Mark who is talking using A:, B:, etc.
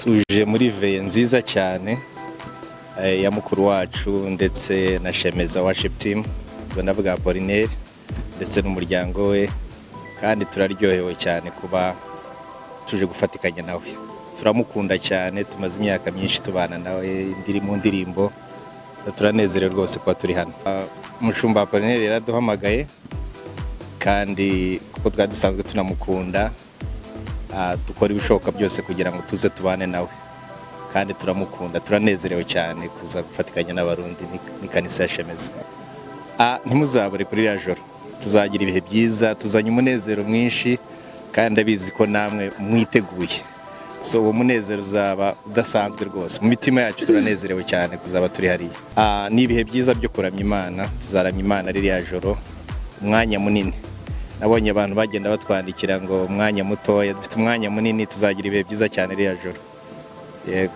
A: Tuje muri veillée nziza cyane ya mukuru wacu ndetse na Shemeza Worship Team, ubwo ndavuga Apollinaire ndetse n'umuryango we, kandi turaryohewe cyane kuba tuje gufatikanya nawe. Turamukunda cyane, tumaze imyaka myinshi tubana nawe ndiri mu ndirimbo, turanezerewe rwose kuba turi hano. Umushumba Apollinaire yaraduhamagaye, kandi kuko twari dusanzwe tunamukunda, dukora ibishoboka byose kugira ngo tuze tubane nawe, kandi turamukunda. Turanezerewe cyane kuza gufatikanya n'Abarundi n'ikanisa ya Shemeza. Ntimuzabure kuri iriya joro, tuzagira ibihe byiza, tuzanye umunezero mwinshi, kandi ndabizi ko namwe mwiteguye. So uwo munezero uzaba udasanzwe rwose mu mitima yacu, turanezerewe cyane kuzaba turi hariya. Ni ibihe byiza byo kuramya Imana, tuzaramya Imana ririya joro umwanya munini. Nabonye abantu bagenda batwandikira ngo umwanya mutoya, dufite umwanya munini, tuzagira ibihe byiza cyane ririya joro, yego.